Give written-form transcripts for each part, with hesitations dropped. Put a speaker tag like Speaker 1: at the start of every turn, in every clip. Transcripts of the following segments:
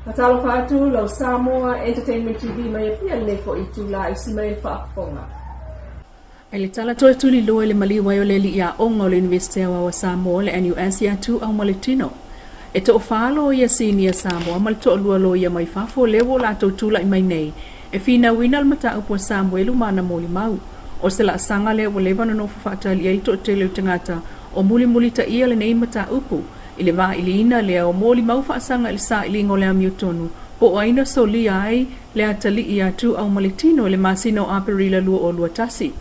Speaker 1: Faatalofa atu lau Samoa Entertainment TV mai Apia lenei foi itula i si mai le faafofoga.
Speaker 2: I le tala toe tuliloa i le maliu ai o le alii aoga o le Iunivesite Aoao a Samoa le NUS ia Tuau ma le Tino. E toafa loia sinia Samoa ma le toalua loia mai fafo lea ua o latou tulai mai nei e finauina le mataupu a Samuelu ma ana molimau. O se laasaga lea ua leva ona nofo faatali ai le toatele o tagata o mulimulitaia lenei mataupu i le vailiina lea o molimau faasaga i le sailiga o le amiotonu po o ai na solia ai le atalii ia Tuau ma le Tino i le masina o Aperila 2021.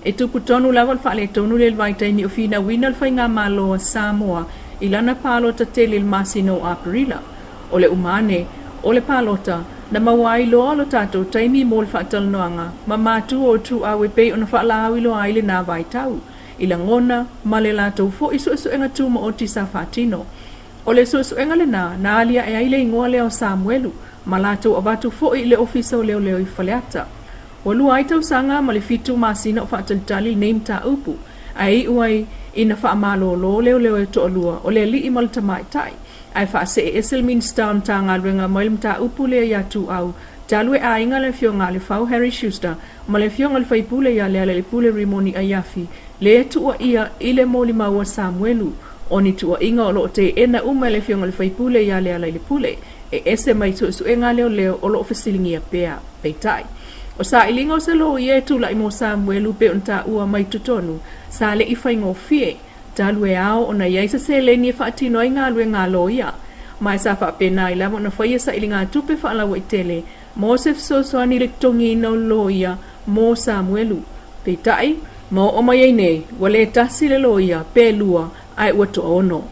Speaker 2: E tupu tonu lava le faaletonu lea i le vaitaimi o finauina le Faigamalo a Samoa i lana palota tele i le masina o Aperila. O le uma ane o le palota, na maua ai loa lo tatou taimi mo le faatalanoaga ma matua o Tuau e pei ona faalauiloa ai lena vaitau i lagona ma le latou foi suesuega tumaoti sa faatino. O le suesuega lena na aliae ai le igoa lea o Samuelu ma latou avatu foi i le Ofisa o Leoleo i Faleata. Ua lua ai tausaga ma le fitu masina o faatalitali lenei mataupu, ae iu ai ina faamalolo leoleo e toalua o le alii ma le tamaitai, ae faasee ese le Minisita o le Matagaluega mai le mataupu lea ia Tuau talu e aiga le Afioga a Lefau Harry Schuster ma le Afioga i le Faipule ia Lealailepule Rimoni Aiafi le tuuaia i le molimau a Samuelu. O ni tuuaiga o lo o teena uma e le Afioga i le Faipule ia Lealailepule e ese mai suesuega a leoleo o lo o fesiligia pea. Peitai, o sailiga o se loia e tulai mo Samuelu pei ona taua mai totonu, sa le i faigofie, talu e ao ona i ai se seleni e faatino ai galuega a loia. Ma e sa faapena ai lava ona faia sailigatupe faalauaitele mo se fesoasoani i le totogiina o le loia mo Samuelu. Peitai, ma oo mai ai nei, ua le tasi le loia, pe lua, ae ua toaono.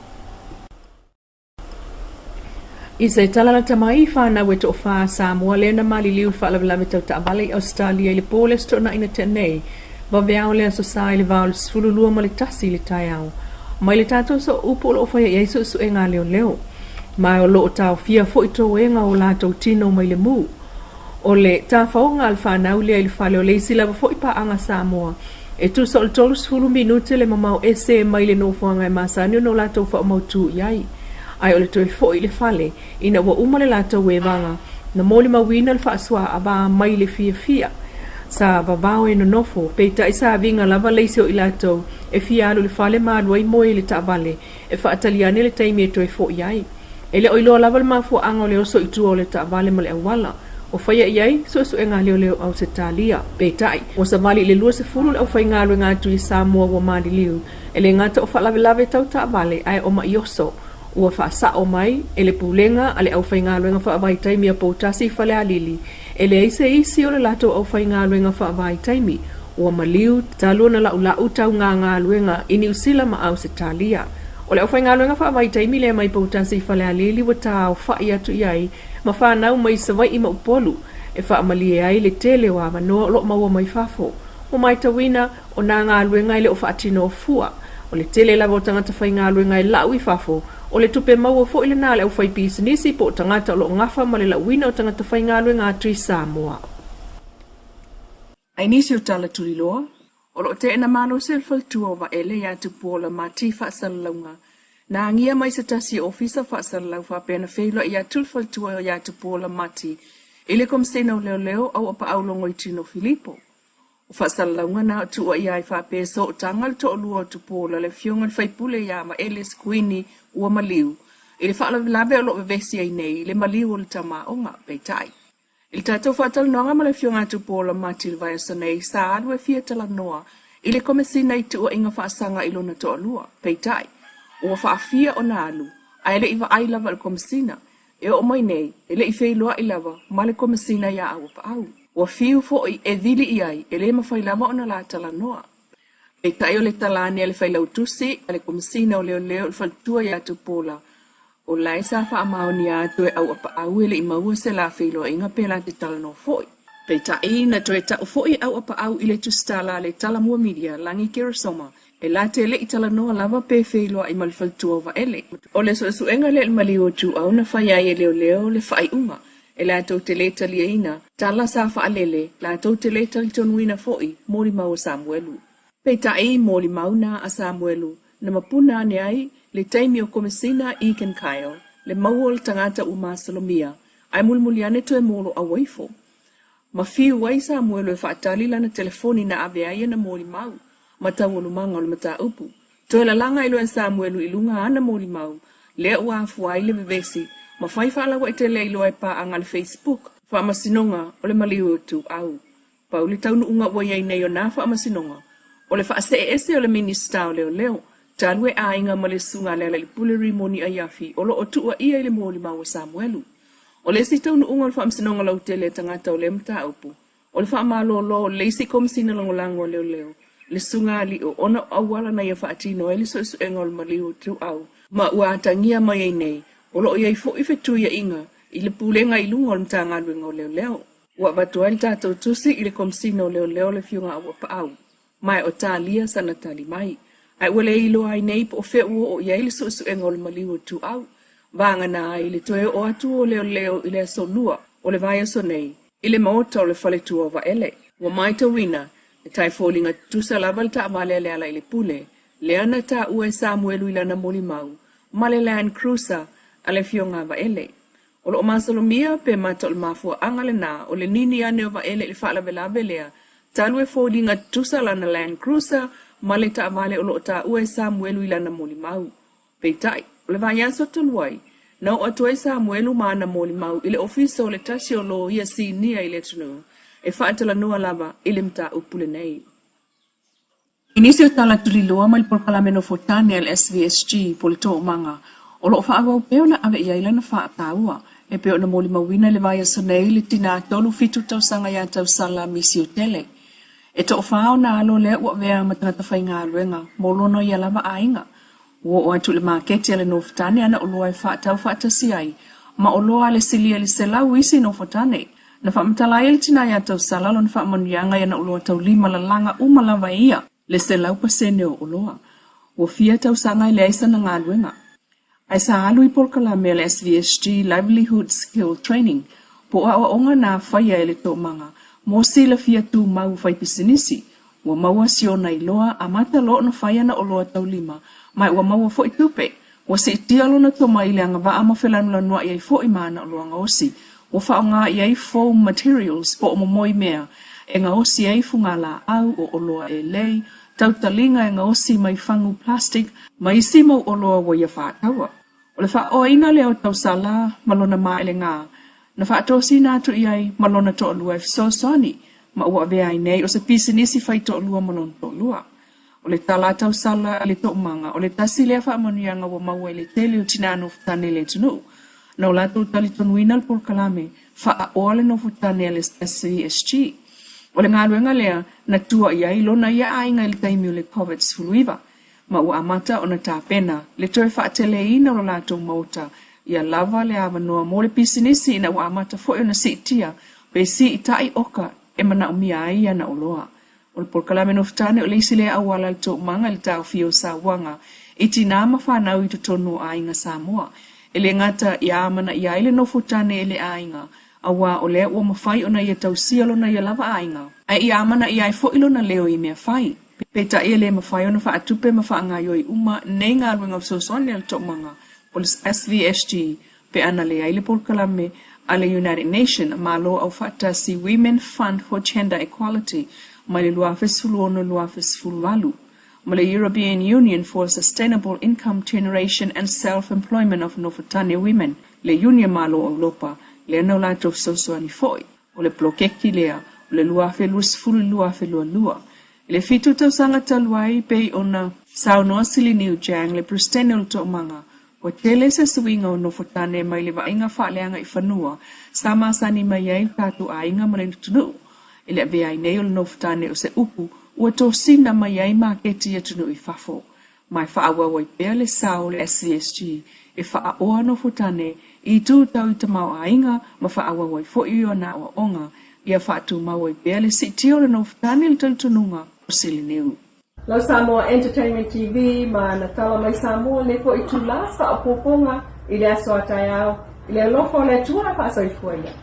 Speaker 2: I se tala lata mai i whānau e toʻowhā a Samoa lea na maliliu i le faalavelave tau taavale i Ausetalia i le po o le Aso Toonai na tea nei, vaveao le Aso Sa i le va o le 12 ma le 1 i le taeao. Mai le tatou sooupu o lo o faia i ai suesuega a leoleo. Ma o lo o taofia foi toega o latou tino mai le mu. O le tafaoga a le fanau lea i le fale o le isi lava foi paaga Samoa, e tusa o le 30 minute le mamao ese mai le nofoaga e masani ona o latou faamautū i ai. Ae o le toe foi i le fale, ina ua uma le latou evaga, na molimauina le faasoa-avā mai le fiafia. Sa vavao e nonofo, peitai sa viga lava le isi o i latou e fia alu i le fale ma alu ai moe i le taavale e faatali ane le taimi e toe foi ai. E le o iloa lava le mafuaaga o le oso i tua o le taavale ma le auala o faia i ai suesuega a leoleo Ausetalia. Peitai, ua savali i le 20 le aufaigaluega atu i Samoa ua maliliu, e le gata o faalavelave tau taavale ae o ma'i oso. Ua faasao mai e le Pulega a le Aufaigaluega Faavaitaimi a Poutasi i Falealili, e leai se isi o le latou aufaigaluega faavaitaimi ua maliu talu ona laʻulaʻu tauga galuega i Niu Sila ma Ausetalia. O le aufaigaluega faavaitaimi lea mai Poutasi i Falealili ua taaofai atu i ai ma fanau mai Savaii ma Upolu e faamalie ai le tele o avanoa o lo o maua mai fafo. Ua matauina, o nā galuega e le o faatino fua. O le tele lava o tagata faigaluega e lau i fafo, o le tupe maua foi lena a le aufaipisinisi po o tagata o lo o gafa ma le lauina o tagata faigaluega atu i Samoa.
Speaker 1: I nisi o tala tuliloa, o lo o teena malosi le faletua o Vaele ia Tupuola ma Ti Faasalalauga, na agia mai se tasi o ofisa faasalalau faapea na feiloai atu le faletua ia Tupuola Mati i le Komesina o Leoleo Auapaau Logoitino Filipo. O faasalalauga na o tuuaia ai faapea e sootaga le toalua o Tupuola le afioga i le faipule ia Vaele Sekuini ua maliu i le faalavelave o lo o vevesi ai nei le maliu o le tama aoga. Peitai, I le tatou faatalanoaga ma le Afioga a Tupuola Mati i le vaiaso nei, sa alu e fia talanoa i le Komesina i tuuaiga faasaga i lona toalua. Peitai, ua faafia ona alu, ae le i vaai lava i le Komesina. E oo mai nei, e le i feiloai lava ma le Komesina iā Auapaau. Ua fiu foi e vili i ai, e le mafai lava ona la talanoa. Peitai o le tala ane a le Failautusi a le Komesina o Leoleo i le faletua iā Tupuola, O lae sa faamaonia atu e Auapaau e le i maua se la feiloaiga pe la te talanoa foi. Peitai, na toe tau foi e Auapaau i le tusitala a le Talamua Media, Lagi Keresoma, e la te le i talanoa lava pe feiloai ma le faletua o Vaele. O le suesuega lea i le maliu o Ituau na fai ai e leoleo le faaiuga e latou te le taliaina tala sa faalele, latou te le talitonuina foi molimau a Samuelu. Peitai, molimau na a Samuelu na mapuna ane ai le taimi o Komesina Egan Kyle, le maua o le tagata ua masalomia, Ae mulimuli ane toe moloaua ifo. Ma fiu ai Samuelu e faatali lana telefoni na ave ai ana molimau ma taualumaga o le mataupu. Toe lalaga ai loa e Samuelu i luga ana molimau, lea ua afua ai le vevesi ma fai faalauaitele ai loa e paaga a le Facebook faamasinoga o le maliu o Ituau. Pau le taunuuga ua i ai nei o na faamasinoga, o le faasee ese o le Minisita o Leoleo, talu e aiga ma le Susuga a Lealailepule Rimoni Aiafi o lo o tuuaia i le molimau a Samuelu. O le isi taunuuga o le Faamasinoga Lautele a Tagata o lea mataupu, o le faamalolo o le isi Komesina Lagolago a Leoleo, le Susuga a Lio, ona o auala na ia faatino ai le suesuega o le maliu o Ituau, ma ua atagia mai ai nei, o lo o i ai foi fetuiaiga i le Pulega i luga o le Matagaluega o Leoleo. Ua avatu ai le tatou tusi i le Komesina o Leoleo le Afioga Auapaau, ma e o talia sana tali mai. Ae ua le iloa ai nei po o fea ua oo i ai le suesuega o le maliu o Ituau, vagana ai le toe oo atu o Leoleo i le aso Lua o le vaiaso nei i le maota o le faletua o Vaele. Ua matauina, e tai foliga tutusa lava le taavale a Lealailepule, lea na taua e Samuelu i lana molimau, ma le Land Cruiser a le Afioga a Vaele. O lo o masalomia pe mata o le mafuaaga lena o le nini ane o Vaele i le faalavelave lea talu e foliga tutusa lana Land Cruiser ma le taavale o lo o taua e Samuelu i lana molimau. Peitai, o le vaiaso talu ai, na oo atu ai Samuelu ma ana molimau i le ofisa o le tasi o loia sinia i le atunuu e faatalanoa lava i le mataupu lenei. I nisi o tala tuliloa mai le polokalame nofotane a le SVSG po o le Toomaga, o lo o faaauau pea ona ave i ai lana faataua, e pei ona molimauina i le vaiaso nei le tinā 37 tausaga ia Tausala Misiotele. E toafa ona alo lea ua avea ma tagata faigaluega mo lona ia lava aiga. Ua oo atu i le maketi a le nofotane ana oloa e faatau faatasi ai ma oloa a le silia i le 100 isi nofotane. Na faamatala ai e le tina ia Tausala lona faamanuiaga i ana oloa taulima lalaga uma lava e ia le 100% o oloa. Ua fia tausaga e leai sana galuega. Ae sa alu i polokalame a le SVSG Livelihood Skill Training po o aoaoga na faia e le Toomaga mo silafia tumau faipisinisi. Ua maua si ona iloa amata loa ona fai ana oloa taulima, ma ua maua foi tupe. Ua siitia lona tomai i le agavaa ma felanulanuai ai foi ma ana oloa gaosi. Ua faaaoga i ai foam materials po o momoi mea e gaosi ai fugalaau, o oloa elei, tautaliga e gaosi mai fagu plastic, ma isi mau oloa ua ia faataua. O le faaoaina lea o Tausala ma lona maelega, na faatosina atu i ai ma lona toalua e fesoasoani, ma ua avea ai nei o se pisinisi fai toalua ma lona toalua. O le tala a Tausala i le toomaga, o le tasi lea faamanuiaga ua maua i le tele o tinā nofotane i le atunuu. Na o latou talitonuina le polokalame faaoa le nofotane a le SVSG. O le galuega lea na tua i ai lona ia aiga i le taimi o le Covid-19. ma ua amata ona tapena le toe faateleina o lo latou maota ia lava le avanoa mo le pisinisi ina ua amata foi ona siitia pe siitai oka e manaomia ai ana oloa. O le polokalame nofotane o le isi lea auala a le toomaga i le taofia o sauaga i tinā ma fanau i totonu o aiga Samoa. E le gata ia amanaia ai le nofotane e le aiga, auā o lea ua mafai ona ia tausia lona ia lava aiga, ae ia amanaia ai foi lona leo i mea fai. Peitai e le mafai ona faatupe ma faagaoioi uma nei galuega fesoasoani a le Toomaga po o le SVSG pe ana leai le polokalame a le United Nation, Malo Aufaatasi Women Fund for Gender Equality mai le 2016-2018 ma le European Union for Sustainable Income Generation and Self-Employment of Nofotane Women, le Iuni a Malo o Europa, lea na o latou fesoasoani foi. O le poloketi lea o le 2020 i le 2022. I le fitu tausaga talu ai, pei ona saunoa Siliniu Jang, le Peresetene o le Toomaga, ua tele se suiga o nofotane mai le vaaiga faaleaga i fanua sa masani mai ai le tatou aiga ma le atunuu. I le avea ai nei o le nofotane o se upu ua tosina mai ai maketi i atunuu i fafo. Ma e faaauau ai pea le sao o le SVSG e faaoa nofotane i itu tau i tamaoaiga ma faaauau ai foi i ona aoaoga ia faatumau ai pea le siitia o le nofotane i le talitonuga o Siliniu.
Speaker 3: Lau Samoa Entertainment TV ma ana tala mai Samoa le foi itula faaopoopoga i le aso a taeao i le alofa o le Atua faasoifua ia.